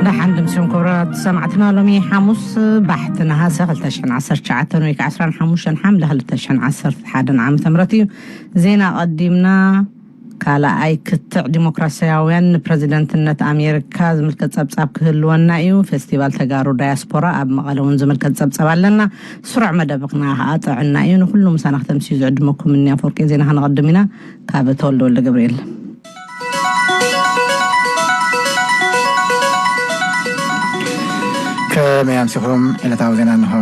ደሓን ድምስዮም ክቡራት ሰማዕትና፣ ሎሚ ሓሙስ ባሕቲ ነሃሰ ክልተ ሽሕን ዓሰርተ ትሽዓተን ወይ ከዓ ዕስራን ሓሙሽተን ሓምለ ክልተ ሽሕን ዓሰርተ ሓደን ዓመተ ምህረት እዩ። ዜና ቀዲምና። ካልኣይ ክትዕ ዲሞክራሲያውያን ንፕረዚደንትነት ኣሜሪካ ዝምልከት ጸብጻብ ክህልወና እዩ። ፌስቲቫል ተጋሩ ዳያስፖራ ኣብ መቐለ እውን ዝምልከት ጸብጻብ ኣለና። ስሩዕ መደብና ከዓ ጥዕና እዩ። ንኩሉ ምሳና ክተምስዩ ዝዕድመኩም እኒ ኣፈወርቂ። ዜና ከነቐድም ኢና። ካብ ተወልደ ወልደ ገብርኤል። ከመይ ኣምሲኹም? ዕለታዊ ዜና እንሆ።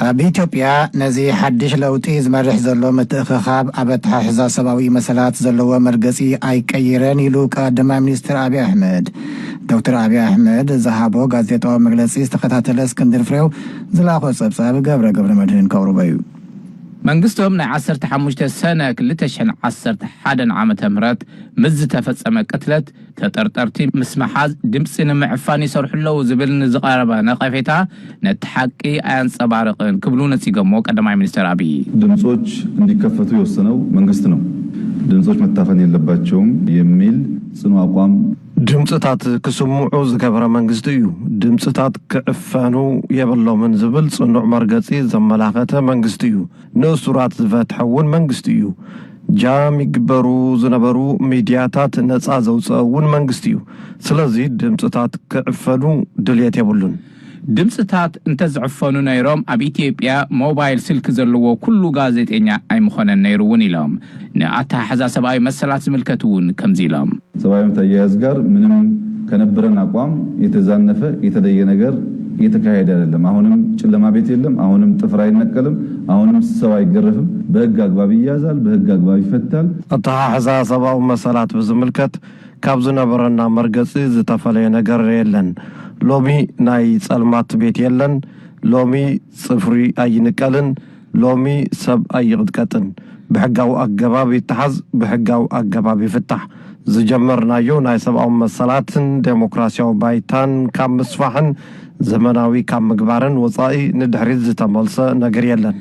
ኣብ ኢትዮጵያ ነዚ ሓድሽ ለውጢ ዝመርሕ ዘሎ ምትእኽኻብ ኣብ ኣተሓሕዛ ሰብኣዊ መሰላት ዘለዎ መርገጺ ኣይቀይረን ኢሉ ቀዳማይ ሚኒስትር ኣብይ ኣሕመድ። ዶክተር ኣብይ ኣሕመድ ዝሃቦ ጋዜጣዊ መግለጺ ዝተኸታተለ እስክንድር ፍሬው ዝለኣኾ ጸብጻብ ገብረ ገብረ መድህን ከቕርቦ እዩ። መንግስቶም ናይ ዓሰርተ ሓሙሽተ ሰነ ክልተ ሽሕን ዓሰርተ ሓደን ዓመተ ምህረት ምስ ዝተፈጸመ ቅትለት ተጠርጠርቲ ምስ ምሓዝ ድምፂ ንምዕፋን ይሰርሑ ኣለዉ ዝብል ንዝቐረበ ነቐፌታ ነቲ ሓቂ ኣየንጸባርቕን ክብሉ ነጺጎሞ ቀዳማይ ሚኒስትር ኣብይ። ድምጾች እንዲከፈቱ የወሰነው መንግስት ነው። ድምጾች መታፈን የለባቸውም የሚል ጽኑ አቋም ድምፅታት ክስምዑ ዝገበረ መንግስቲ እዩ። ድምፅታት ክዕፈኑ የብሎምን ዝብል ጽኑዕ መርገፂ ዘመላኸተ መንግስቲ እዩ። ንእሱራት ዝፈትሐ እውን መንግስቲ እዩ። ጃም ይግበሩ ዝነበሩ ሚድያታት ነፃ ዘውፅአ እውን መንግስቲ እዩ። ስለዚ ድምፅታት ክዕፈኑ ድልየት የብሉን። ድምፅታት እንተዝዕፈኑ ነይሮም ኣብ ኢትዮጵያ ሞባይል ስልኪ ዘለዎ ኩሉ ጋዜጠኛ ኣይምኾነን ነይሩ እውን ኢሎም። ንኣተሓሕዛ ሰብኣዊ መሰላት ዝምልከት እውን ከምዚ ኢሎም። ሰብአዊ መብት አያያዝ ጋር ምንም ከነበረን አቋም የተዛነፈ የተለየ ነገር እየተካሄደ አይደለም። አሁንም ጨለማ ቤት የለም። አሁንም ጥፍር አይነቀልም። አሁንም ሰው አይገረፍም። በህግ አግባብ ይያዛል፣ በህግ አግባብ ይፈታል። ኣተሓሕዛ ሰብኣዊ መሰላት ብዝምልከት ካብ ዝነበረና መርገፂ ዝተፈለየ ነገር የለን። ሎሚ ናይ ጸልማት ቤት የለን። ሎሚ ጽፍሪ ኣይንቀልን። ሎሚ ሰብ ኣይቕጥቀጥን። ብሕጋዊ ኣገባብ ይተሓዝ፣ ብሕጋዊ ኣገባብ ይፍታሕ። ዝጀመርናዮ ናይ ሰብኣዊ መሰላትን ዴሞክራሲያዊ ባይታን ካብ ምስፋሕን ዘመናዊ ካብ ምግባርን ወጻኢ ንድሕሪት ዝተመልሰ ነገር የለን።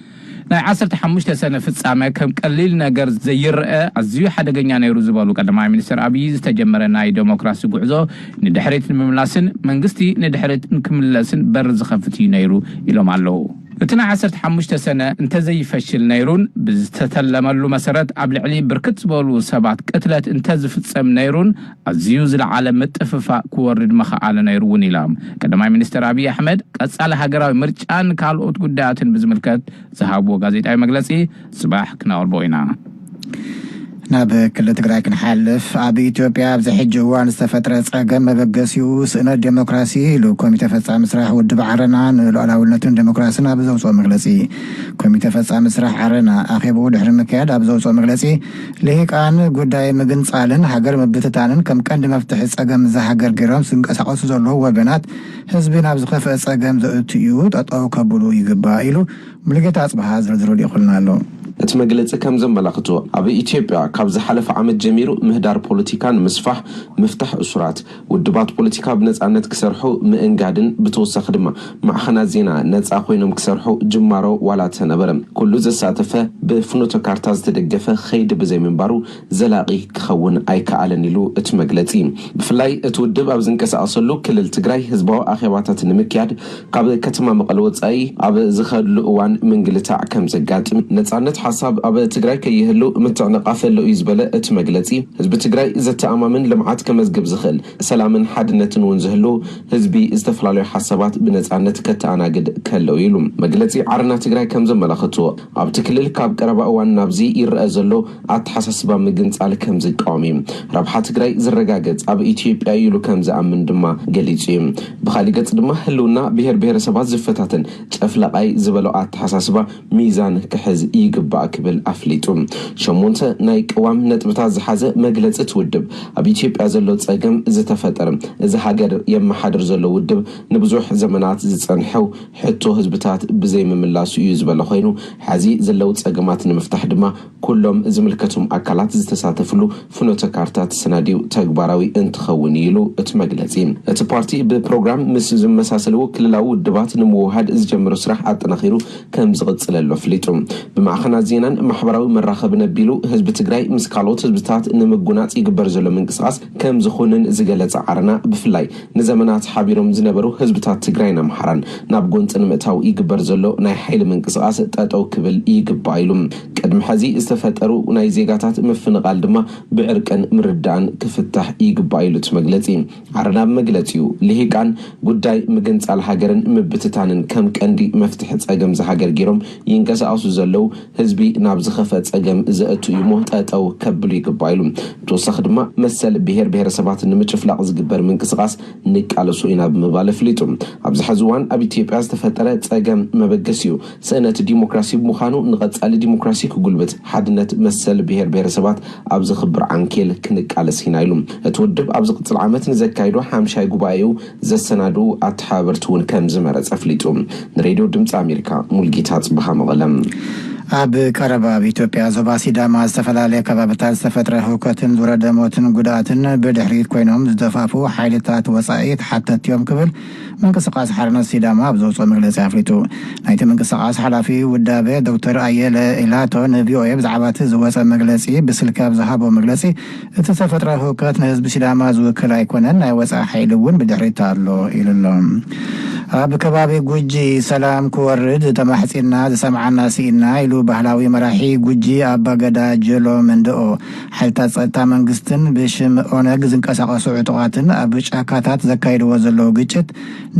ናይ ዓሰርተ ሓሙሽተ ሰነ ፍጻመ ከም ቀሊል ነገር ዘይረአ ኣዝዩ ሓደገኛ ነይሩ ዝበሉ ቀዳማይ ሚኒስትር ኣብይ፣ ዝተጀመረ ናይ ዴሞክራሲ ጉዕዞ ንድሕሪት ንምምላስን መንግስቲ ንድሕሪት ንክምለስን በር ዝኸፍት እዩ ነይሩ ኢሎም ኣለዉ። እቲ ናይ ዓሰርተ ሓሙሽተ ሰነ እንተዘይፈሽል ነይሩን ብዝተተለመሉ መሰረት ኣብ ልዕሊ ብርክት ዝበሉ ሰባት ቅትለት እንተዝፍጸም ነይሩን ኣዝዩ ዝለዓለ ምጥፍፋእ ክወርድ መኸኣለ ነይሩ እውን ኢሎም። ቀዳማይ ሚኒስትር ኣብይ ኣሕመድ ቀጻሊ ሃገራዊ ምርጫን ካልኦት ጉዳያትን ብዝምልከት ዝሃብዎ ጋዜጣዊ መግለጺ ጽባሕ ክነቕርቦ ኢና። ናብ ክልል ትግራይ ክንሓልፍ። ኣብ ኢትዮጵያ ኣብዚ ሕጂ እዋን ዝተፈጥረ ጸገም መበገሲኡ ስእነት ዴሞክራሲ ኢሉ ኮሚተ ፈጻሚ ስራሕ ውድብ ዓረና ንሉዓላውነትን ዴሞክራስን ኣብ ዘውፅኦ መግለጺ። ኮሚተ ፈጻሚ ስራሕ ዓረና ኣኼብኡ ድሕሪ ምክያድ ኣብ ዘውፅኦ መግለጺ፣ ልሂቃን ጉዳይ ምግንጻልን ሃገር ምብትታንን ከም ቀንዲ መፍትሒ ጸገም እዛ ሃገር ገይሮም ዝንቀሳቐሱ ዘለዉ ወገናት ህዝቢ ናብ ዝኸፍአ ጸገም ዘእቱ እዩ፣ ጠጠው ከብሉ ይግባእ ኢሉ ሙሉጌታ ኣጽብሃ ዝርዝሩ ልኢኹልና ኣሎ። እቲ መግለጺ ከም ዘመላኽቶ፣ ኣብ ኢትዮጵያ ካብ ዝሓለፈ ዓመት ጀሚሩ ምህዳር ፖለቲካ ንምስፋሕ፣ ምፍታሕ እሱራት፣ ውድባት ፖለቲካ ብነጻነት ክሰርሑ ምእንጋድን ብተወሳኺ ድማ ማዕኸናት ዜና ነጻ ኮይኖም ክሰርሑ ጅማሮ ዋላ ተነበረ፣ ኩሉ ዘሳተፈ ብፍኖተ ካርታ ዝተደገፈ ኸይዲ ብዘይምንባሩ ዘላቒ ክኸውን ኣይከኣለን ኢሉ እቲ መግለጺ። ብፍላይ እቲ ውድብ ኣብ ዝንቀሳቐሰሉ ክልል ትግራይ ህዝባዊ ኣኼባታት ንምክያድ ካብ ከተማ መቐለ ወጻኢ ኣብ ዝኸድሉ እዋን ምንግልታዕ ከም ዘጋጥም፣ ነጻነት ሓሳብ ኣብ ትግራይ ከይህሉ ምትዕንቓፍ ኣሎ እዩ ዝበለ እቲ መግለጺ፣ ህዝቢ ትግራይ ዘተኣማምን ልምዓት ከመዝግብ ዝኽእል፣ ሰላምን ሓድነትን እውን ዝህሉ ህዝቢ ዝተፈላለዩ ሓሳባት ብነጻነት ከተኣናግድ ከለው ኢሉ። መግለጺ ዓረና ትግራይ ከም ዘመላኽቶ፣ ኣብቲ ክልል ካብ ቀረባ እዋን ናብዚ ይረአ ዘሎ ኣተሓሳስባ ምግንጻል ከም ዝቃወም እዩ። ረብሓ ትግራይ ዝረጋገጽ ኣብ ኢትዮጵያ እዩ ኢሉ ከም ዝኣምን ድማ ገሊጹ እዩ። ብኻሊእ ገጽ ድማ ህልውና ብሄር ብሄረሰባት ዝፈታተን ጨፍለቓይ ዝበሎ ኣተሓሳስባ ሚዛን ክሕዝ ይግባእ ክብል ኣፍሊጡ። ሸሞንተ ናይ ቅዋም ነጥብታት ዝሓዘ መግለጺ እቲ ውድብ፣ ኣብ ኢትዮጵያ ዘሎ ጸገም ዝተፈጠረ፣ እዚ ሃገር የመሓድር ዘሎ ውድብ ንብዙሕ ዘመናት ዝጸንሐው ሕቶ ህዝብታት ብዘይምምላሱ እዩ ዝበለ ኮይኑ፣ ሕዚ ዘለዉ ጸገማት ንምፍታሕ ድማ ኩሎም ዝምልከቶም ኣካላት ዝተሳተፍሉ ፍኖተ ካርታ ተሰናዲዩ ተግባራዊ እንትኸውን እዩ ኢሉ እቲ መግለጺ። እቲ ፓርቲ ብፕሮግራም ምስ ዝመሳሰልዎ ክልላዊ ውድባት ንምውሃድ ዝጀመሮ ስራሕ ኣጠናኺሩ ከም ዝቕጽለሉ ኣፍሊጡ። ብማዕኸናት ዜናን ማሕበራዊ መራኸብን ኣቢሉ ህዝቢ ትግራይ ምስ ካልኦት ህዝብታት ንምጉናፅ ይግበር ዘሎ ምንቅስቃስ ከም ዝኾንን ዝገለፀ ዓረና፣ ብፍላይ ንዘመናት ሓቢሮም ዝነበሩ ህዝብታት ትግራይን ኣምሓራን ናብ ጎንፂ ንምእታው ይግበር ዘሎ ናይ ሓይሊ ምንቅስቃስ ጠጠው ክብል ይግባእ ኢሉ። ቅድሚ ሕዚ ዝተፈጠሩ ናይ ዜጋታት ምፍንቓል ድማ ብዕርቅን ምርዳእን ክፍታሕ ይግባእ ኢሉ እቲ መግለፂ። ዓረና ብመግለፂኡ፣ ልሂቃን ጉዳይ ምግንፃል ሃገርን ምብትታንን ከም ቀንዲ መፍትሒ ፀገም ዝሃገር ገይሮም ይንቀሳቐሱ ዘለዉ ህዝቢ ናብ ዝኸፍአ ፀገም ዘእቱ እዩ እሞ ጠጠው ከብሉ ይግባእ ኢሉ። ብተወሳኺ ድማ መሰል ብሄር ብሄረሰባት ንምጭፍላቕ ዝግበር ምንቅስቃስ ንቃለሶ ኢና ብምባል ኣፍሊጡ። ኣብዚ ሕዚ እዋን ኣብ ኢትዮጵያ ዝተፈጠረ ፀገም መበገሲኡ ስእነት ዲሞክራሲ ብምዃኑ ንቐፃሊ ዲሞክራሲ ክጉልብት ሓድነት መሰል ብሄር ብሄረሰባት ኣብ ዘኽብር ዓንኬል ክንቃለስ ኢና ኢሉ። እቲ ውድብ ኣብ ዝቕፅል ዓመት ንዘካይዶ ሓምሻይ ጉባኤኡ ዘሰናድኡ ኣተሓባበርቲ እውን ከም ዝመረፀ ኣፍሊጡ። ንሬድዮ ድምፂ ኣሜሪካ ሙልጌታ ጽብሃ መቐለም። ኣብ ቀረባ ኣብ ኢትዮጵያ ዞባ ሲዳማ ዝተፈላለየ ከባብታት ዝተፈጥረ ህውከትን ዝወረደ ሞትን ጉድኣትን ብድሕሪት ኮይኖም ዝደፋፍኡ ሓይልታት ወጻኢ ተሓተትቲ እዮም ክብል ምንቅስቃስ ሓርነት ሲዳማ ኣብ ዘውፅኦ መግለፂ ኣፍሊጡ። ናይቲ ምንቅስቃስ ሓላፊ ውዳበ ዶክተር ኣየለ ኢላቶ ንቪኦኤ ብዛዕባ እቲ ዝወፀ መግለፂ ብስልኪ ኣብ ዝሃቦ መግለፂ እቲ ዝተፈጥረ ህውከት ንህዝቢ ሲዳማ ዝውክል ኣይኮነን፣ ናይ ወፃኢ ሓይሊ እውን ብድሕሪት ኣሎ ኢሉ ኣሎ። ኣብ ከባቢ ጉጂ ሰላም ክወርድ ተማሕፂና ዝሰምዓና ስኢና ኢሉ ባህላዊ መራሒ ጉጂ ኣባገዳ ጀሎ መንደኦ። ሓይልታት ጸጥታ መንግስትን ብሽም ኦነግ ዝንቀሳቐሱ ዕጡቓትን ኣብ ጫካታት ዘካይድዎ ዘለዉ ግጭት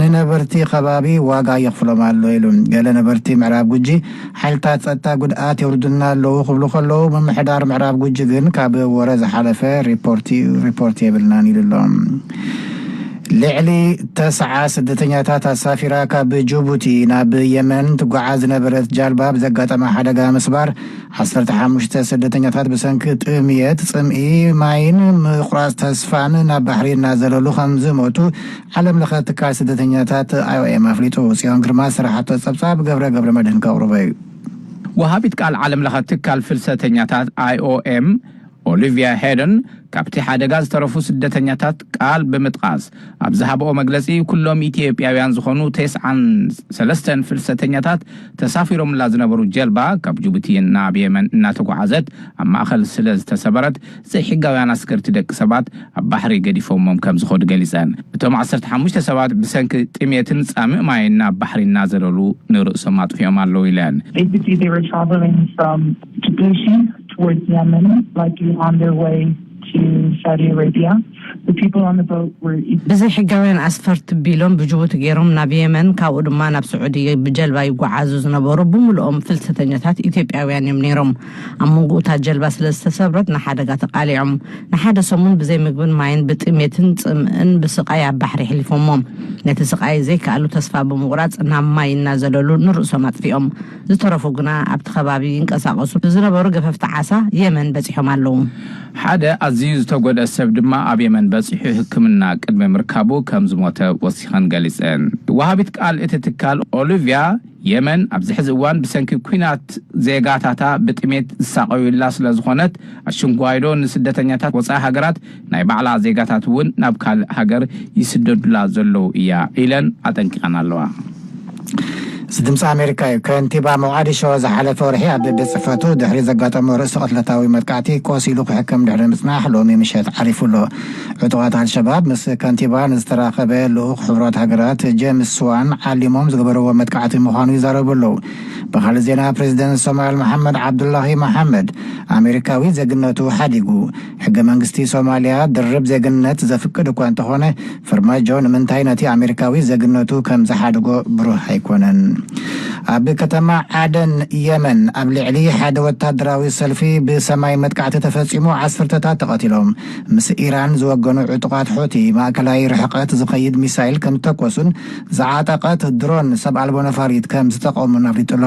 ንነበርቲ ከባቢ ዋጋ የኽፍሎም ኣሎ ኢሉ። ገለ ነበርቲ ምዕራብ ጉጂ ሓይልታት ጸጥታ ጉድኣት የውርዱልና ኣለዉ ክብሉ ከለዉ፣ ምምሕዳር ምዕራብ ጉጂ ግን ካብ ወረ ዝሓለፈ ሪፖርት እዩ፣ ሪፖርት የብልናን ኢሉ ኣሎ። ልዕሊ ተስዓ ስደተኛታት ኣሳፊራ ካብ ጅቡቲ ናብ የመን ትጓዓዝ ዝነበረት ጃልባ ብዘጋጠመ ሓደጋ ምስባር ዓሰርተ ሓሙሽተ ስደተኛታት ብሰንኪ ጥምየት፣ ጽምኢ ማይን ምቁራጽ ተስፋን ናብ ባሕሪ እናዘለሉ ከም ዝሞቱ ዓለም ለኸ ትካል ስደተኛታት ኣይ ኦ ኤም ኣፍሊጡ። ጽዮን ግርማ ዝሰራሓቶ ጸብጻብ ገብረ ገብረ መድህን ከቕርቦ እዩ። ወሃቢት ቃል ዓለም ለኸ ትካል ፍልሰተኛታት ኣይ ኦ ኤም ኦሊቪያ ሄደን ካብቲ ሓደጋ ዝተረፉ ስደተኛታት ቃል ብምጥቃስ ኣብ ዝሃብኦ መግለጺ፣ ኩሎም ኢትዮጵያውያን ዝኾኑ ተስዓን ሰለስተን ፍልሰተኛታት ተሳፊሮምላ ዝነበሩ ጀልባ ካብ ጅቡቲ ናብ የመን እናተጓዓዘት ኣብ ማእኸል ስለ ዝተሰበረት ዘይሕጋውያን ኣስገርቲ ደቂ ሰባት ኣብ ባሕሪ ገዲፎሞም ከም ዝኾዱ ገሊጸን። እቶም ዓሰርተ ሓሙሽተ ሰባት ብሰንኪ ጥሜትን ጻምእ ማይን ናብ ባሕሪ እናዘለሉ ንርእሶም ኣጥፊኦም ኣለዉ ኢለን። Basically, they were traveling from Djibouti towards Yemen, likely on their way to Saudi Arabia. The people on the boat were ብዘይ ሕጋውያን ኣስፈርቲ ቢሎም ብጅቡቲ ገይሮም ናብ የመን፣ ካብኡ ድማ ናብ ስዑዲ ብጀልባ ይጓዓዙ ዝነበሩ ብምልኦም ፍልሰተኛታት ኢትዮጵያውያን እዮም ነይሮም። ኣብ መንጎ እታ ጀልባ ስለ ዝተሰብረት ንሓደጋ ተቃሊዖም። ንሓደ ሰሙን ብዘይ ምግብን ማይን ብጥሜትን ጽምእን ብስቃይ ኣብ ባሕሪ ኣሕሊፎሞ። ነቲ ስቃይ ዘይከኣሉ ተስፋ ብምቑራጽ ናብ ማይ እናዘለሉ ንርእሶም ኣጥፊኦም። ዝተረፉ ግና ኣብቲ ከባቢ ይንቀሳቐሱ ብዝነበሩ ገፈፍቲ ዓሳ የመን በጺሖም ኣለዉ። ሓደ ኣዝዩ ዝተጎድአ ሰብ ድማ ኣብ የመን በጺሑ ሕክምና ቅድሚ ምርካቡ ከም ዝሞተ ወሲኸን ገሊጸን። ወሃቢት ቃል እቲ ትካል ኦሊቪያ፣ የመን ኣብዚ ሕዚ እዋን ብሰንኪ ኲናት ዜጋታታ ብጥሜት ዝሳቐዩላ ስለ ዝኾነት፣ ኣሽንጓይዶ ንስደተኛታት ወጻኢ ሃገራት ናይ ባዕላ ዜጋታት እውን ናብ ካልእ ሃገር ይስደዱላ ዘለዉ እያ ኢለን ኣጠንቂቐን ኣለዋ። እዚ ድምፂ ኣሜሪካ እዩ። ከንቲባ ሞቃዲሾ ዝሓለፈ ወርሒ ኣብ ቤት ጽሕፈቱ ድሕሪ ዘጋጠሞ ርእሲ ቅትለታዊ መጥቃዕቲ ቆሲሉ ክሕከም ድሕሪ ምጽናሕ ሎሚ ምሸት ዓሪፉ ኣሎ። ዕጡቓት ኣልሸባብ ምስ ከንቲባ ንዝተራኸበ ልኡኽ ሕቡራት ሃገራት ጄምስ ስዋን ዓሊሞም ዝገበርዎ መጥቃዕቲ ምዃኑ ይዛረቡ ኣለዉ። ብኻልእ ዜና፣ ፕሬዚደንት ሶማል መሓመድ ዓብዱላሂ መሓመድ ኣሜሪካዊ ዜግነቱ ሓዲጉ። ሕገ መንግስቲ ሶማልያ ድርብ ዜግነት ዘፍቅድ እኳ እንተኾነ፣ ፈርማጆ ንምንታይ ነቲ ኣሜሪካዊ ዜግነቱ ከም ዝሓድጎ ብሩህ ኣይኮነን። ኣብ ከተማ ዓደን የመን ኣብ ልዕሊ ሓደ ወታደራዊ ሰልፊ ብሰማይ መጥቃዕቲ ተፈጺሙ፣ ዓሰርተታት ተቐቲሎም። ምስ ኢራን ዝወገኑ ዕጡቓት ሑቲ ማእከላይ ርሕቀት ዝኸይድ ሚሳይል ከም ዝተኮሱን ዝዓጠቐት ድሮን ሰብ ኣልቦ ነፋሪት ከም ዝተቐሙን ኣፍሊጡ ኣሎ።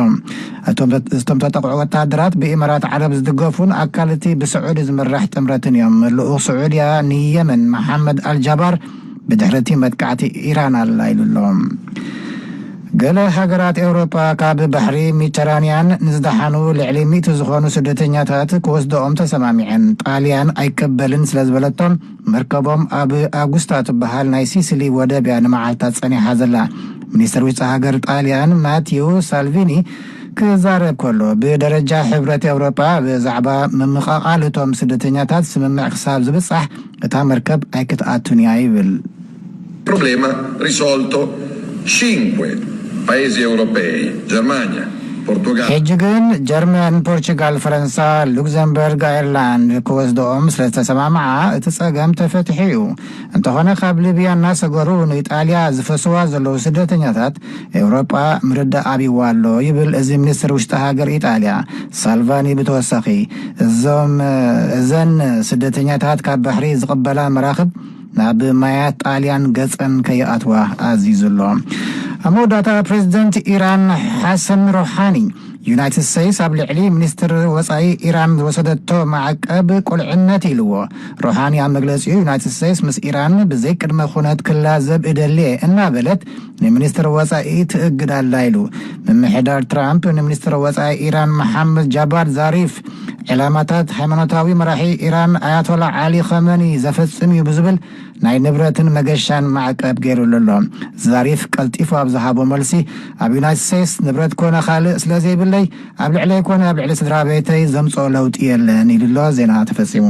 እቶም እቶም ተጠቕዑ ወታደራት ብኢማራት ዓረብ ዝድገፉን ኣካል እቲ ብስዑዲ ዝምራሕ ጥምረትን እዮም። ልኡኽ ስዑድያ ንየመን መሓመድ ኣልጃባር ብድሕሪ እቲ መጥቃዕቲ ኢራን ኣላ ኢሉ ኣሎ። ገለ ሃገራት ኤውሮጳ ካብ ባሕሪ ሜዲተራንያን ንዝደሓኑ ልዕሊ ሚእቲ ዝኾኑ ስደተኛታት ክወስደኦም ተሰማሚዐን። ጣልያን ኣይቀበልን ስለ ዝበለቶም መርከቦም ኣብ ኣጉስታ ትበሃል ናይ ሲሲሊ ወደብ እያ ንመዓልታት ጸኒሓ ዘላ። ሚኒስትር ውሽጢ ሃገር ጣልያን ማቲዮ ሳልቪኒ ክዛረብ ከሎ፣ ብደረጃ ሕብረት ኤውሮጳ ብዛዕባ ምምቓቓል እቶም ስደተኛታት ስምምዕ ክሳብ ዝብጻሕ እታ መርከብ ኣይክትኣቱን እያ ይብል። Problema risolto. Cinque paesi europei, Germania, Portogallo. ሕጂ ግን ጀርመን፣ ፖርቹጋል፣ ፈረንሳ፣ ሉክዘምበርግ፣ ኣየርላንድ ክወስደኦም ስለ ዝተሰማምዓ እቲ ጸገም ተፈቲሑ እዩ። እንተኾነ ካብ ሊብያ እናሰገሩ ንኢጣልያ ዝፈስዋ ዘለዉ ስደተኛታት ኤውሮጳ ምርዳእ ኣብይዋ ኣሎ ይብል እዚ ሚኒስትር ውሽጢ ሃገር ኢጣልያ ሳልቫኒ። ብተወሳኺ እዞም እዘን ስደተኛታት ካብ ባሕሪ ዝቕበላ መራኽብ ናብ ማያት ጣልያን ገጸን ከይኣትዋ ኣዚዙ ኣሎ። ኣብ መወዳእታ ፕሬዚደንት ኢራን ሓሰን ሮሓኒ ዩናይትድ ስቴትስ ኣብ ልዕሊ ሚኒስትር ወፃኢ ኢራን ዝወሰደቶ ማዕቀብ ቁልዕነት ኢልዎ። ሮሓኒ ኣብ መግለፂኡ ዩናይትድ ስቴትስ ምስ ኢራን ብዘይ ቅድመ ኩነት ክላዘብ እደልየ እናበለት ንሚኒስትር ወፃኢ ትእግድ ኣላ ኢሉ። ምምሕዳር ትራምፕ ንሚኒስትር ወፃኢ ኢራን መሓመድ ጃባድ ዛሪፍ ዕላማታት ሃይማኖታዊ መራሒ ኢራን ኣያቶላ ዓሊ ኸመኒ ዘፈፅም እዩ ብዝብል ናይ ንብረትን መገሻን ማዕቀብ ገይሩሉ ኣሎ። ዛሪፍ ቀልጢፉ ኣብ ዝሃቦ መልሲ፣ ኣብ ዩናይትድ ስቴትስ ንብረት ኮነ ካልእ ስለ ዘይብለይ ኣብ ልዕለይ ኮነ ኣብ ልዕሊ ስድራ ቤተይ ዘምፅኦ ለውጢ የለን ኢሉ ኣሎ። ዜና ተፈፂሙ።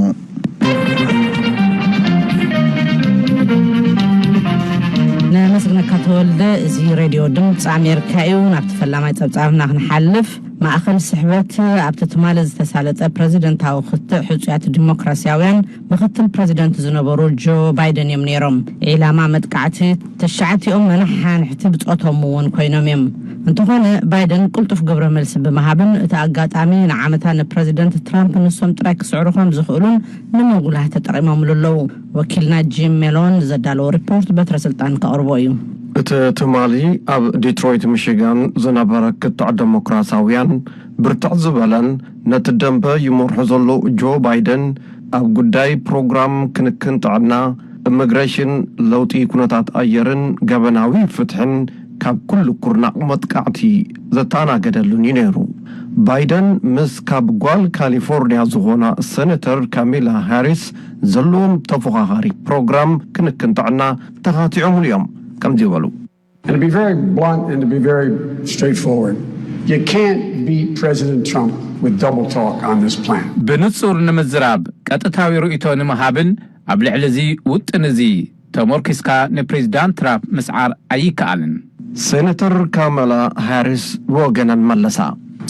ነመስግነካ ተወልደ። እዚ ሬድዮ ድምፂ ኣሜሪካ እዩ። ናብቲ ፈላማይ ፀብፃብና ክንሓልፍ፣ ማእኸል ስሕበት ኣብቲ ትማሊ ዝተሳለጠ ፕረዚደንታዊ ክትዕ ሕፁያት ዲሞክራሲያውያን ምኽትል ፕረዚደንት ዝነበሩ ጆ ባይደን እዮም ነይሮም። ዒላማ መጥቃዕቲ ተሻዓቲኦም መናሓንሕቲ ብፆቶም እውን ኮይኖም እዮም። እንተኾነ ባይደን ቅልጡፍ ግብረ መልሲ ብምሃብን እቲ ኣጋጣሚ ንዓመታ ንፕረዚደንት ትራምፕ ንሶም ጥራይ ክስዕሩ ከም ዝኽእሉን ንምጉላህ ተጠቒሞምሉ ኣለዉ። ወኪልና ጂም ሜሎን ዘዳለዎ ሪፖርት በትረ ስልጣን ከቕርቦ እዩ። እቲ ትማሊ ኣብ ዲትሮይት ሚሽጋን ዝነበረ ክትዕ ዴሞክራሲያውያን ብርትዕ ዝበለን ነቲ ደንበ ይመርሖ ዘሎ ጆ ባይደን ኣብ ጉዳይ ፕሮግራም ክንክን ጥዕና፣ ኢሚግሬሽን፣ ለውጢ ኩነታት ኣየርን ገበናዊ ፍትሕን ካብ ኩሉ ኩርናዕ መጥቃዕቲ ዘተኣናገደሉን እዩ ነይሩ። ባይደን ምስ ካብ ጓል ካሊፎርኒያ ዝኾና ሴኔተር ካሚላ ሃሪስ ዘለዎም ተፎኻኻሪ ፕሮግራም ክንክን ጥዕና ተኻቲዖምሉ እዮም። ከምዚ በሉ። And to be very blunt and to be very straightforward, you can't beat President Trump with double talk on this plan. ብንጹር ንምዝራብ፣ ቀጥታዊ ርእይቶ ንምሃብን ኣብ ልዕሊ እዚ ውጥን እዚ ተሞርኪስካ ንፕሬዚዳንት ትራምፕ ምስዓር ኣይከኣልን። ሴኔተር ካማላ ሃሪስ ብወገነን መለሳ።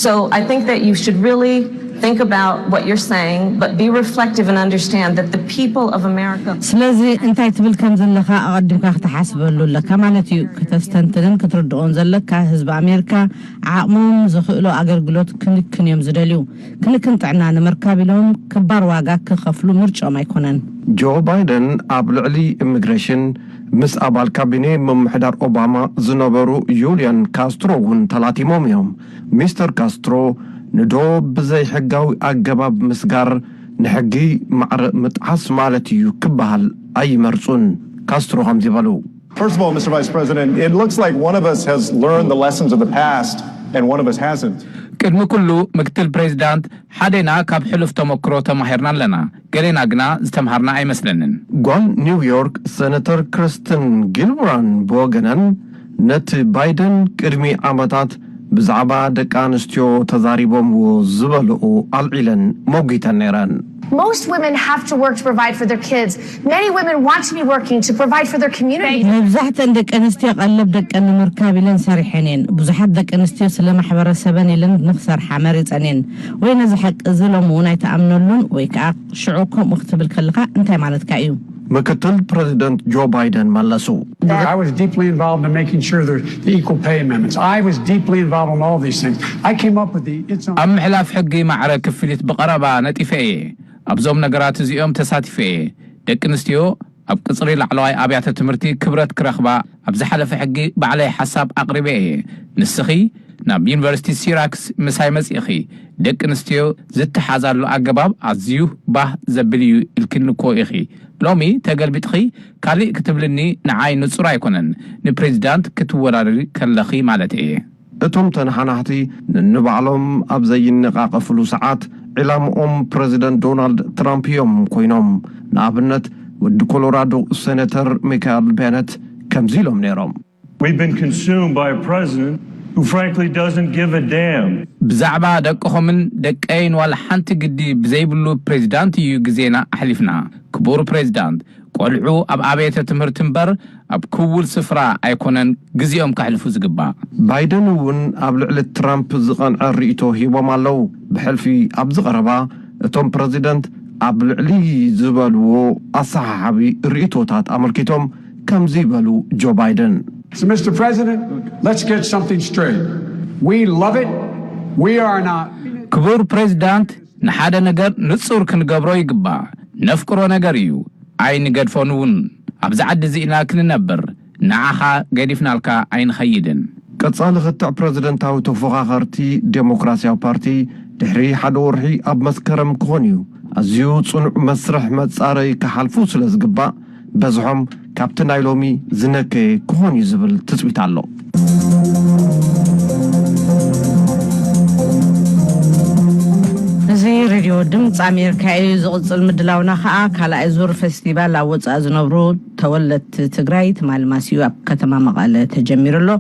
So I think that you should really think about what you're saying, but be reflective and understand that the people of America. ስለዚ እንታይ ትብል ከም ዘለኻ ኣቐዲምካ ክትሓስበሉ ኣለካ ማለት እዩ። ክተስተንትንን ክትርድኦን ዘለካ ህዝቢ ኣሜሪካ ዓቕሞም ዝኽእሎ ኣገልግሎት ክንክን እዮም ዝደልዩ። ክንክን ጥዕና ንምርካብ ኢሎም ክባር ዋጋ ክኸፍሉ ምርጫኦም ኣይኮነን። ጆ ባይደን ኣብ ልዕሊ ኢሚግሬሽን ምስ ኣባል ካቢኔ ምምሕዳር ኦባማ ዝነበሩ ዩልያን ካስትሮ እውን ተላቲሞም እዮም። ሚስተር ካስትሮ ንዶ ብዘይ ሕጋዊ ኣገባብ ምስጋር ንሕጊ ማዕረ ምጥሓስ ማለት እዩ ክበሃል ኣይመርጹን። ካስትሮ ከምዚ በሉ። First of all, Mister Vice President, it looks like one of us has learned the lessons of the past and one of us hasn't. ቅድሚ ኩሉ ምክትል ፕሬዚዳንት ሓደና ካብ ሕሉፍ ተመክሮ ተማሂርና ኣለና፣ ገሌና ግና ዝተምሃርና ኣይመስለንን። ጓል ኒውዮርክ ሴነተር ክርስትን ጊልብራን ብወገነን ነቲ ባይደን ቅድሚ ዓመታት ብዛዕባ ደቂ ኣንስትዮ ተዛሪቦምዎ ዝበልኡ ኣልዒለን ሞጒተን ነይረን። Most women have to work to provide for their kids. Many women want to be working to provide for their community. መብዛሕተን ደቂ ኣንስትዮ ቀለብ ደቀን ንምርካብ ኢለን ሰሪሐን እየን። ብዙሓት ደቂ ኣንስትዮ ስለ ማሕበረሰበን ኢለን ንክሰርሓ መሪፀን እየን። ወይ ነዚ ሓቂ እዚ ሎሚ እውን ኣይትኣምነሉን ወይ ከዓ ሽዑ ከምኡ ክትብል ከለኻ እንታይ ማለትካ እዩ? ምክትል ፕረዚደንት ጆ ባይደን መለሱ። I was deeply involved in making sure there's the equal pay amendments. I was deeply involved in all these things. I came up with the it's on ኣብ ምሕላፍ ሕጊ ማዕረ ክፍሊት ብቐረባ ነጢፈ እየ። ኣብዞም ነገራት እዚኦም ተሳቲፈ እየ። ደቂ ኣንስትዮ ኣብ ቅጽሪ ላዕለዋይ ኣብያተ ትምህርቲ ክብረት ክረኽባ ኣብ ዝሓለፈ ሕጊ ባዕለይ ሓሳብ ኣቕሪበ እየ። ንስኺ ናብ ዩኒቨርሲቲ ሲራክስ ምሳይ መጺእኺ፣ ደቂ ኣንስትዮ ዝተሓዛሉ ኣገባብ ኣዝዩ ባህ ዘብል እዩ ኢልክኒ እኮ ኢኺ። ሎሚ ተገልቢጥኺ ካልእ ክትብልኒ ንዓይ ንጹር ኣይኮነን፣ ንፕሬዚዳንት ክትወዳደሪ ከለኺ ማለተይ እየ። እቶም ተነሓናሕቲ ነንባዕሎም ኣብ ዘይነቓቐፍሉ ሰዓት ዒላምኦም ፕረዚደንት ዶናልድ ትራምፕ እዮም ኮይኖም። ንኣብነት ወዲ ኮሎራዶ ሴነተር ሚካኤል ቤነት ከምዚ ኢሎም ነይሮም። We've been consumed by a president who frankly doesn't give a damn. ብዛዕባ ደቅኹምን ደቀይን ዋላ ሓንቲ ግዲ ብዘይብሉ ፕሬዚዳንት እዩ ግዜና ኣሕሊፍና። ክቡር ፕሬዚዳንት፣ ቆልዑ ኣብ ኣብያተ ትምህርቲ እምበር ኣብ ክውል ስፍራ ኣይኮነን ግዜኦም ከሕልፉ ዝግባእ። ባይደን እውን ኣብ ልዕሊ ትራምፕ ዝቐንዐ ርእይቶ ሂቦም ኣለዉ። ብሕልፊ ኣብዚ ቀረባ እቶም ፕረዚደንት ኣብ ልዕሊ ዝበልዎ ኣሰሓሓቢ ርእይቶታት ኣመልኪቶም ከምዚ ይበሉ ጆ ባይደን። So, Mister President, let's get something straight. We love it. We are not. ክቡር ፕሬዚዳንት፣ ንሓደ ነገር ንጹር ክንገብሮ ይግባእ። ነፍቅሮ ነገር እዩ፣ ኣይንገድፎን እውን። ኣብዚ ዓዲ እዚ ኢና ክንነብር፣ ንዓኻ ገዲፍናልካ ኣይንኸይድን። ቀጻሊ ክትዕ ፕረዚደንታዊ ተፎኻኸርቲ ዴሞክራሲያዊ ፓርቲ ድሕሪ ሓደ ወርሒ ኣብ መስከረም ክኾን እዩ። ኣዝዩ ጽኑዕ መስርሕ መጻረይ ክሓልፉ ስለ ዝግባእ፣ በዝሖም ካብቲ ናይ ሎሚ ዝነከየ ክኾን እዩ ዝብል ትጽቢት ኣሎ። እዚ ሬድዮ ድምፂ ኣሜሪካ እዩ። ዝቕፅል ምድላውና ከዓ ካልኣይ ዙር ፌስቲቫል ኣብ ወፃኢ ዝነብሩ ተወለድቲ ትግራይ ትማሊ ማስዩ ኣብ ከተማ መቐለ ተጀሚሩ ኣሎ።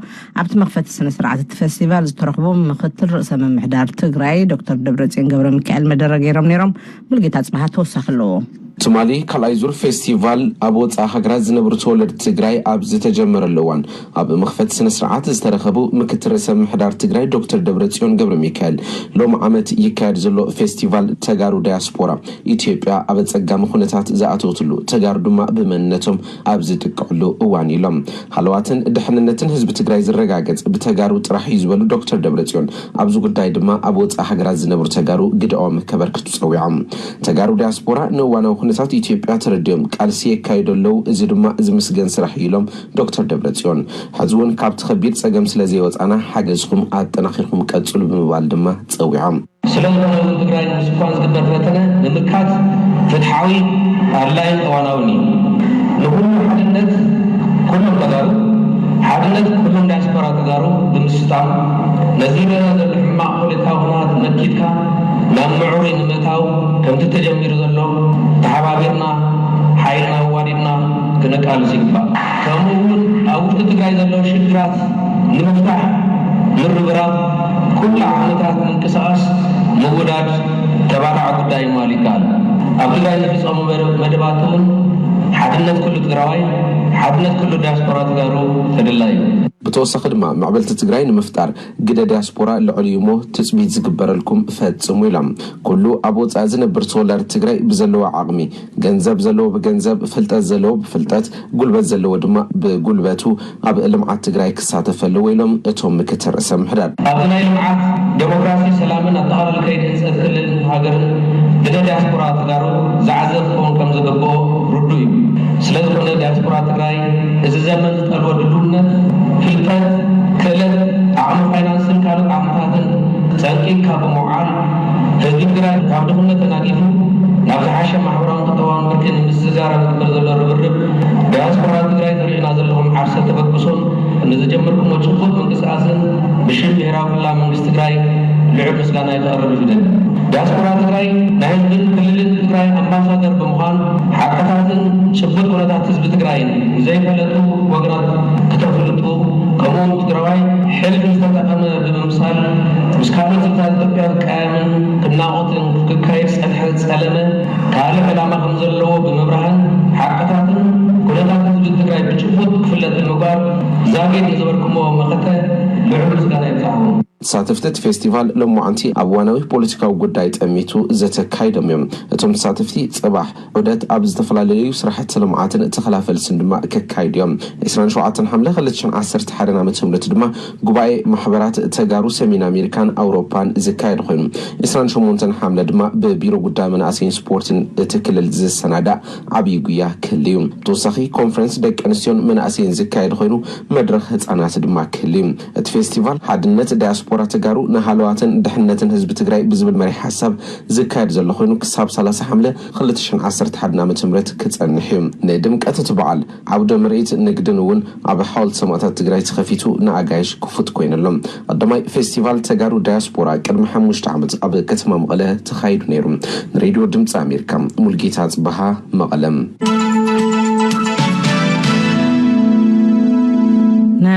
ኣብቲ መኽፈቲ ስነ ስርዓት እቲ ፌስቲቫል ዝተረኽቡ ምክትል ርእሰ ምምሕዳር ትግራይ ዶክተር ደብረፅዮን ገብረ ሚካኤል መደረ ገይሮም ነይሮም። ሙልጌታ ፅባሃ ተወሳኺ ኣለዎ። ትማሊ ካልኣይ ዙር ፌስቲቫል ኣብ ወፃኢ ሃገራት ዝነብሩ ተወለድቲ ትግራይ ኣብ ዝተጀመረሉ እዋን፣ ኣብ መኽፈቲ ስነ ስርዓት ዝተረኸቡ ምክትል ርእሰ ምምሕዳር ትግራይ ዶክተር ደብረፅዮን ገብረ ሚካኤል፣ ሎም ዓመት ይካየድ ዘሎ ፌስቲቫል ተጋሩ ዳያስፖራ፣ ኢትዮጵያ ኣብ ኣፀጋሚ ኩነታት ዝኣተወትሉ፣ ተጋሩ ድማ ብመንነቶም ኣብ ዝጥቀዕሉ እዋን ኢሎም። ሃለዋትን ድሕንነትን ህዝቢ ትግራይ ዝረጋገፅ ብተጋሩ ጥራሕ እዩ ዝበሉ ዶክተር ደብረፅዮን፣ ኣብዚ ጉዳይ ድማ ኣብ ወፃኢ ሃገራት ዝነብሩ ተጋሩ ግደኦም ከበርክቱ ፀዊዖም። ተጋሩ ዲያስፖራ ንእዋናዊ ኩነታት ኢትዮጵያ ተረዲኦም ቃልሲ የካይዱ ኣለዉ። እዚ ድማ ዝምስገን ስራሕ እዩ ኢሎም ዶክተር ደብረፅዮን። ሕዚ እውን ካብቲ ከቢድ ፀገም ስለ ዘይወፃና ሓገዝኩም ኣጠናኺርኩም ቀፅሉ ብምባል ድማ ፀዊዖም። ስለዝኾነ እውን ትግራይ ንምስኳን ዝግበር ፈተነ ንምምካት ፍትሓዊ ኣድላይን እዋናውን እዩ። ንኩሉ ሓድነት ኩሎም ተጋሩ፣ ሓድነት ኩሎም ዲያስፖራ ተጋሩ ብምስጣም፣ ነዚ ይረኣ ዘሎ ሕማቕ ፖለቲካዊ ኩነታት መኪትካ ናብ ምዕሩይ ንምእታው ከምቲ ተጀሚሩ ዘሎ ተሓባቢርና ሓይልና ኣዋዲድና ክነቃልስ ይግባእ። ከምኡ እውን ኣብ ውሽጢ ትግራይ ዘለዉ ሽግራት ንምፍታሕ ምርብራብ ኩሉ ዓቕምታት ምንቅስቓስ ምውዳድ ተባራዕ ጉዳይ ምባል ይከኣል። ኣብ ትግራይ ዝፍፀሙ መደባት እውን ሓድነት ኩሉ ትግራዋይ፣ ሓድነት ኩሉ ዲያስፖራ ተጋሩ ተደላይ እዩ። ብተወሳኺ ድማ ምዕብልቲ ትግራይ ንምፍጣር ግደ ዲያስፖራ ልዕል እዩ እሞ ትፅቢት ዝግበረልኩም ፈፅሙ ኢሎም። ኩሉ ኣብ ወፃኢ ዝነብር ተወላዲ ትግራይ ብዘለዎ ዓቕሚ፣ ገንዘብ ዘለዎ ብገንዘብ፣ ፍልጠት ዘለዎ ብፍልጠት፣ ጉልበት ዘለዎ ድማ ብጉልበቱ ኣብ ልምዓት ትግራይ ክሳተፍ ኣለዎ ኢሎም እቶም ምክትል ርእሰ ምምሕዳር። ኣብዚ ናይ ልምዓት፣ ዴሞክራሲ፣ ሰላምን ኣጠቓላሊ ከይዲ ህንፀት ክልልን ሃገርን ግደ ዲያስፖራ ተጋሩ ዝዓዘ ክኸውን ከም ዝግብኦ ርዱእ እዩ። ስለ ዝኾነ ዲያስፖራ ትግራይ እዚ ዘመን ዝጠልቦ ድልውነት፣ ፍልጠት፣ ክእለት፣ ዓቕሚ ፋይናንስን ካልኦት ዓቕምታትን ፀንቂቕካ ብምውዓል ህዝቢ ትግራይ ካብ ድኽነት ተናጊፉ ናብ ዝሓሸ ማሕበራውን ቁጠባውን ብርኪ ንምስግጋር ኣብ ዝግበር ዘሎ ርብርብ ዲያስፖራ ትግራይ ተሪኡና ዘለኹም ዓርሰ ተበግሶን ንዝጀመርኩሞ ጭቡጥ ምንቅስቃስን ብሽም ብሄራዊ ክልላዊ መንግስቲ ትግራይ ልዑል ምስጋናይ ከቕርብ ይደሊ። ዲያስፖራ ትግራይ ናይ ህዝብን ክልልን ትግራይ ኣምባሳደር ብምዃን ሓቅታትን ጭቡጥ ኩነታት ህዝቢ ትግራይን ንዘይፈለጡ ወገናት ክተፍልጡ፣ ከምኡውን ትግራዋይ ሕልፊ ዝተጠቐመ ብምምሳል ምስ ካልኦት ህዝብታት ኢትዮጵያ ክቀያየምን ክናቖትን ክካየድ ዝፀንሐ ዝፀለመ ካልእ ዕላማ ከም ዘለዎ ብምብራህን ሓቅታትን ኩነታት ህዝቢ ትግራይ ብጭቡጥ ክፍለጥ ብምግባር ዛጊድ ንዝበልኩሞ መኸተ ልዑል ምስጋና ይብፃሕኹም። ተሳተፍቲ እቲ ፌስቲቫል ሎማዓንቲ ኣብ እዋናዊ ፖለቲካዊ ጉዳይ ጠሚቱ ዘተ ኣካይዶም እዮም። እቶም ተሳተፍቲ ፅባሕ ዑደት ኣብ ዝተፈላለዩ ስራሕቲ ልምዓትን ተኸላፈልስን ድማ ከካይዱ እዮም። ዕስራን ሸውዓተን ሓምለ ክልተ ሽሕን ዓሰርተ ሓደን ዓመተ ምህረት ድማ ጉባኤ ማሕበራት ተጋሩ ሰሜን ኣሜሪካን ኣውሮፓን ዝካየድ ኮይኑ፣ ዕስራን ሸሞንተን ሓምለ ድማ ብቢሮ ጉዳይ መናእሰይን ስፖርትን እቲ ክልል ዝሰናዳእ ዓብዪ ጉያ ክህሉ እዩ። ተወሳኺ ኮንፈረንስ ደቂ ኣንስትዮን መናእሰይን ዝካየድ ኮይኑ፣ መድረኽ ህፃናት ድማ ክህሉ እዩ። እቲ ፌስቲቫል ሓድነት ዳያስፖራ ተጋሩ ንሃለዋትን ድሕነትን ህዝቢ ትግራይ ብዝብል መሪሕ ሓሳብ ዝካየድ ዘሎ ኮይኑ፣ ክሳብ ሰላሳ ሓምለ ክልተ ሽሕን ዓሰርተ ሓደን ዓመተ ምህረት ክፀንሕ እዩ። ንድምቀት እቲ በዓል ዓውደ ምርኢት ንግድን እውን ኣብ ሓወልቲ ሰማእታት ትግራይ ተኸፊቱ ንኣጋይሽ ክፉት ኮይኑ ኣሎ። ቀዳማይ ፌስቲቫል ተጋሩ ዳያስፖራ ቅድሚ ሓሙሽተ ዓመት ኣብ ከተማ መቐለ ተኻይዱ ነይሩ። ንሬድዮ ድምፂ ኣሜሪካ ሙልጌታ ጽበሃ፣ መቐለም።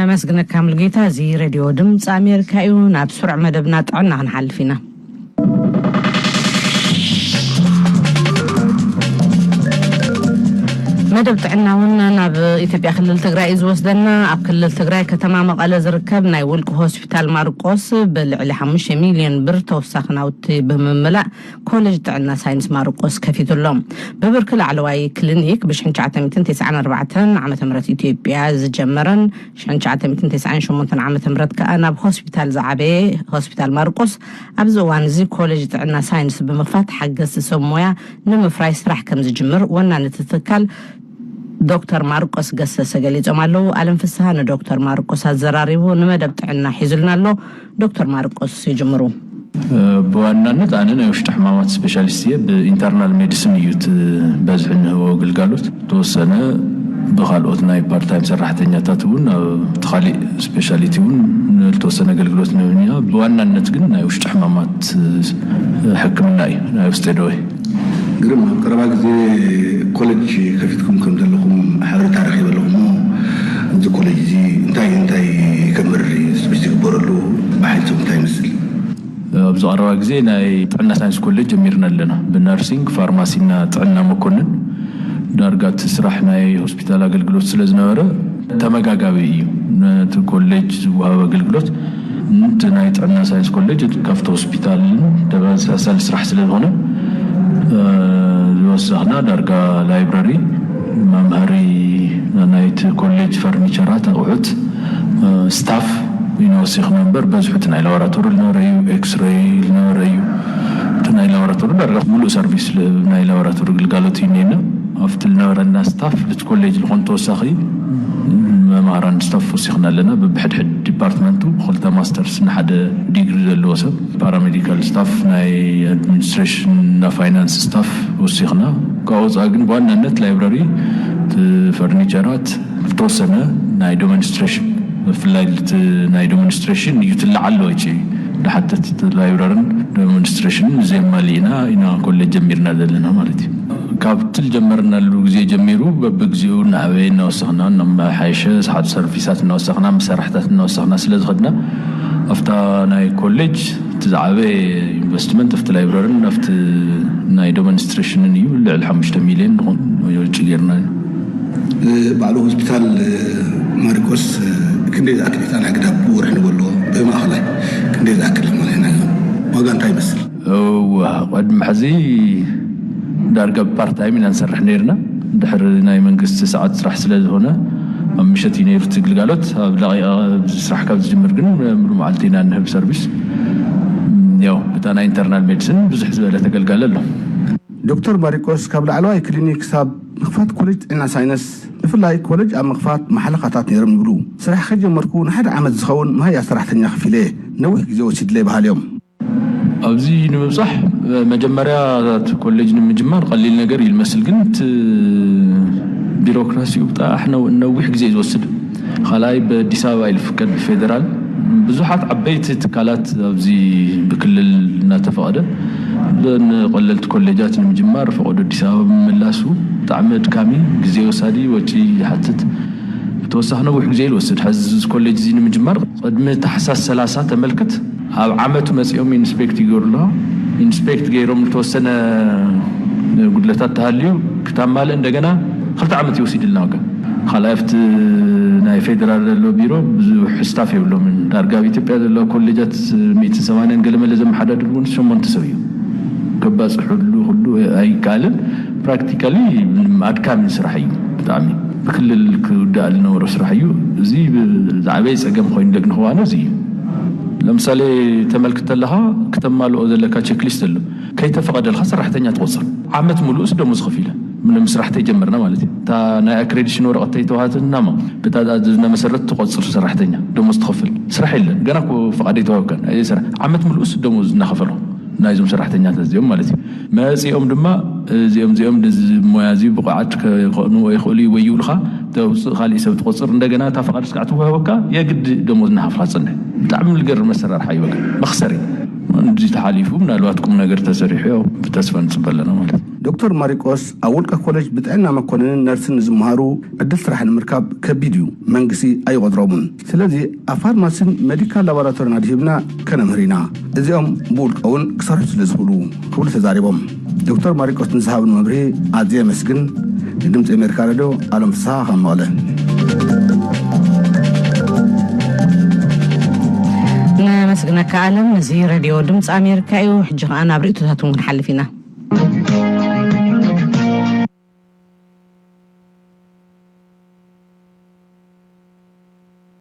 መስግነካ ሙልጌታ። እዚ ሬድዮ ድምፂ ኣሜሪካ እዩ። ናብ ስሩዕ መደብና ጥዕና ክንሓልፍ ኢና። መደብ ጥዕና እውን ናብ ኢትዮጵያ ክልል ትግራይ እዩ ዝወስደና። ኣብ ክልል ትግራይ ከተማ መቐለ ዝርከብ ናይ ውልቂ ሆስፒታል ማርቆስ ብልዕሊ ሓሙሽተ ሚልዮን ብር ተወሳኺ ናውቲ ብምምላእ ኮሌጅ ጥዕና ሳይንስ ማርቆስ ከፊቱ ኣሎ። ብብርኪ ላዕለዋይ ክሊኒክ ብ ሽሕን ትሽዓተ ሚእትን ተስዓን ኣርባዕተን ዓመተ ምህረት ኢትዮጵያ ዝጀመረን ሽሕን ትሽዓተ ሚእትን ተስዓን ሸሞንተን ዓመተ ምህረት ከኣ ናብ ሆስፒታል ዝዓበየ ሆስፒታል ማርቆስ ኣብዚ እዋን እዚ ኮሌጅ ጥዕና ሳይንስ ብምኽፋት ሓገዝቲ ሰብ ሞያ ንምፍራይ ስራሕ ከም ዝጅምር ወናኒ እቲ ትካል ዶክተር ማርቆስ ገሰሰ ገሊጾም ኣለዉ። ኣለም ፍስሃ ንዶክተር ማርቆስ ኣዘራሪቡ ንመደብ ጥዕና ሒዙልና ኣሎ። ዶክተር ማርቆስ ይጅምሩ። ብዋናነት ኣነ ናይ ውሽጢ ሕማማት ስፔሻሊስት እየ። ብኢንተርናል ሜዲሲን እዩ እቲ በዝሒ እንህቦ ግልጋሎት። ተወሰነ ብካልኦት ናይ ፓርታይም ሰራሕተኛታት እውን ኣብ እቲ ካሊእ ስፔሻሊቲ እውን ንተወሰነ ኣገልግሎት ንህብን ኢና። ብዋናነት ግን ናይ ውሽጢ ሕማማት ሕክምና እዩ፣ ናይ ውስጢ ደዌ። ግርም፣ ኣብ ቀረባ ግዜ ኮሌጅ ከፊትኩም ከም ዘለኹም ሓበሬታ ረኺበ ኣለኹ እሞ፣ እዚ ኮሌጅ እዚ እንታይ እንታይ ከም መርሪ ዝግበረሉ ብሓይልቶም እንታይ ይመስል? ኣብዚ ቀረባ ግዜ ናይ ጥዕና ሳይንስ ኮሌጅ ጀሚርና ኣለና። ብነርሲንግ፣ ፋርማሲና ጥዕና መኮንን ዳርጋ እቲ ስራሕ ናይ ሆስፒታል ኣገልግሎት ስለ ዝነበረ ተመጋጋቢ እዩ። ነቲ ኮሌጅ ዝወሃብ ኣገልግሎት፣ እቲ ናይ ጥዕና ሳይንስ ኮሌጅ ካብቲ ሆስፒታል ተመሳሳሊ ስራሕ ስለ ዝኾነ፣ እ፣ ዝወሰኽና ዳርጋ ላይብረሪ፣ መምሃሪ፣ ናይቲ ኮሌጅ ፈርኒቸራት፣ ኣቑሑት፣ እ፣ ስታፍ ኢና ወሲኽና እምበር፣ በዝሑ እቲ ናይ ላቦራቶሪ ዝነበረ እዩ፣ ኤክስሬይ ዝነበረ እዩ። እቲ ናይ ላቦራቶሪ ዳርጋ ሙሉእ ሰርቪስ ል-፣ ናይ ላቦራቶሪ ግልጋሎት እዩ እኒኤና። ኣብቲ ዝነበረና ስታፍ፣ እቲ ኮሌጅ ዝኾን ተወሳኺ መምሃራን ስታፍ ወሲኽና ኣለና። በብሕድሕድ ዲፓርትመንቱ ክልተ ማስተርስ ንሓደ ዲግሪ ዘለዎ ሰብ፣ ፓራሜዲካል ስታፍ፣ ናይ ኣድሚኒስትሬሽን እና ፋይናንስ ስታፍ ወሲኽና። ካብ ወፃኢ ግን ብዋናነት ላይብረሪ፣ እቲ ፈርኒቸራት፣ ዝተወሰነ ናይ ዶመንስትሬሽን፣ ብፍላይ እቲ ናይ ዶመንስትሬሽን እዩ ትለዓል ወጪ ዝሓትት፣ ላይብረርን ዶመንስትሬሽንን ዘየማሊእና ኢና ኮሌጅ ጀሚርና ዘለና ማለት እዩ። ካብቲ ዝጀመርናሉ ግዜ ጀሚሩ በብግዚኡ እናዕበየ እናወሰኽና እናመሓየሸ፣ ሰዓት ሰርቪሳት እናወሰኽና፣ መሳርሕታት እናወሰኽና ስለ ዝኸድና፣ ኣብታ ናይ ኮሌጅ እቲ ዝዓበየ ኢንቨስትመንት ኣብቲ ላይብረርን ኣብቲ ናይ ዶመንስትሬሽንን እዩ። ልዕሊ ሓሙሽተ ሚልዮን ዝኾን ወጪ ጌርና እዩ። ባዕሉ ሆስፒታል ማሪቆስ ክንደይ ዝኣክል ህፃን ኣግዳብ ብወርሒ ንበሎ ብማእኸላይ ክንደይ ዝኣክል ማለት ኢና? ዋጋ እንታይ ይመስል? እወ፣ ቅድሚ ሕዚ ዳርጋ ብፓርታይም ኢና ንሰርሕ ነይርና። ድሕሪ ናይ መንግስቲ ሰዓት ስራሕ ስለ ዝኾነ ኣብ ምሸት እዩ ነይሩ እቲ ግልጋሎት። ኣብ ደቂቃ ስራሕ ካብ ዝጅምር ግን ሙሉ መዓልቲ ኢና ንህብ ሰርቪስ። ያው እታ ናይ ኢንተርናል ሜዲሲን ብዙሕ ዝበለ ተገልጋሊ ኣሎ። ዶክተር ማሪቆስ ካብ ላዕለዋይ ክሊኒክ ክሳብ ምኽፋት ኮሌጅ ጥዕና ሳይንስ፣ ብፍላይ ኮሌጅ ኣብ ምኽፋት መሓለኻታት ነይሮም ይብሉ። ስራሕ ከጀመርኩ ንሓደ ዓመት ዝኸውን መሃያ ሰራሕተኛ ከፊለ ነዊሕ ግዜ ወሲድለይ በሃሊ እዮም። ኣብዚ ንምብጻሕ መጀመርያ እቲ ኮሌጅ ንምጅማር ቀሊል ነገር እዩ ዝመስል፣ ግን እቲ ቢሮክራሲኡ ብጣሕ ነው-፣ ነዊሕ ግዜ እዩ ዝወስድ። ካልኣይ ብኣዲስ ኣበባ እዩ ዝፍቀድ ብፌደራል። ብዙሓት ዓበይቲ ትካላት ኣብዚ ብክልል እናተፈቐደ ንቀለልቲ ኮሌጃት ንምጅማር ፈቐዶ ኣዲስ ኣበባ ብምምላሱ ብጣዕሚ ኣድካሚ፣ ግዜ ወሳዲ፣ ወጪ ይሓትት። ብተወሳኺ ነዊሕ ግዜ እዩ ዝወስድ። ሕዚ እዚ ኮሌጅ እዚ ንምጅማር ቅድሚ ታሕሳስ ሰላሳ ተመልክት ኣብ ዓመቱ መጺኦም ኢንስፔክት ይገብሩልኻ። ኢንስፔክት ገይሮም ዝተወሰነ ጉድለታት ተሃልዩ ክታማልእ እንደገና ክልተ ዓመት ይወስድልና። ወገን ካልኣይ ኣብቲ ናይ ፌደራል ዘሎ ቢሮ ብዙሕ ስታፍ የብሎምን። ዳርጋ ኣብ ኢትዮጵያ ዘሎ ኮሌጃት ሚእትን ሰማንያን ገለመለ ዘመሓዳድር እውን ሸሞንተ ሰብ እዩ። ከባፅሕሉ ኩሉ ኣይከኣልን። ፕራክቲካሊ ኣድካሚ ስራሕ እዩ ብጣዕሚ። ብክልል ክውዳእ ዝነበሮ ስራሕ እዩ። እዚ ብዛዕበይ ፀገም ኮይኑ ደግ ንኽዋኖ እዚ እዩ። ለምሳሌ ተመልክት ተለኻ ክተማልኦ ዘለካ ቼክሊስት ኣሎ። ከይተፈቐደልካ ሰራሕተኛ ትቆፅር። ዓመት ሙሉእስ ደሞዝ ከፊለ ምንም ስራሕ ተይጀመርና ማለት እዩ። እታ ናይ ኣክሬዲሽን ወረቐት ተይተዋሃተትና ማ ብታ ዝና መሰረት ትቆፅር ሰራሕተኛ ደሞዝ ትኸፍል ስራሕ የለን። ገና እኮ ፈቓድ ኣይተዋህብካን። ኣየ ስራሕ ዓመት ሙሉእስ ደሞዝ እናኸፈሉ ናይዞም ሰራሕተኛታት እዚኦም ማለት እዩ። መፂኦም ድማ እዚኦም እዚኦም ነዚ ሞያ እዚ ብቑዓት ከ-፣ ከቕንዎ ይኽእሉ እዩ ወይ ይብሉኻ፣ ተውፅእ ካሊእ ሰብ ትቆፅር። እንደገና እታ ፈቓድ እስካዕ ትዋህበካ የግድ ደሞዝ እናኸፍልካ ትፀንሕ። ብጣዕሚ ልገርም ኣሰራርሓ እዩ። በቃ መኽሰሪ እዚ ተሓሊፉ ምናልባት ቁም ነገር ተሰሪሑ ያው ብተስፋ ንፅበ ኣለና ማለት እዩ። ዶክተር ማሪቆስ ኣብ ውልቀ ኮሌጅ ብጥዕና መኮነንን ነርስን ንዝመሃሩ ዕድል ስራሕ ንምርካብ ከቢድ እዩ፣ መንግስቲ ኣይቆፅሮምን። ስለዚ ኣብ ፋርማሲን ሜዲካል ላቦራቶሪን ኣድሂብና ከነምህር ኢና። እዚኦም ብውልቀ እውን ክሰርሑ ስለ ዝኽእሉ ክብሉ ተዛሪቦም። ዶክተር ማሪቆስ ንዝሃብን መብርሂ ኣዝየ የመስግን። ንድምፂ ኣሜሪካ ሬድዮ ኣለም ፍስሃ ካብ መቐለ። ነመስግነካ ኣለም። እዚ ሬድዮ ድምፂ ኣሜሪካ እዩ። ሕጂ ከዓ ናብ ርእይቶታት እውን ክንሓልፍ ኢና።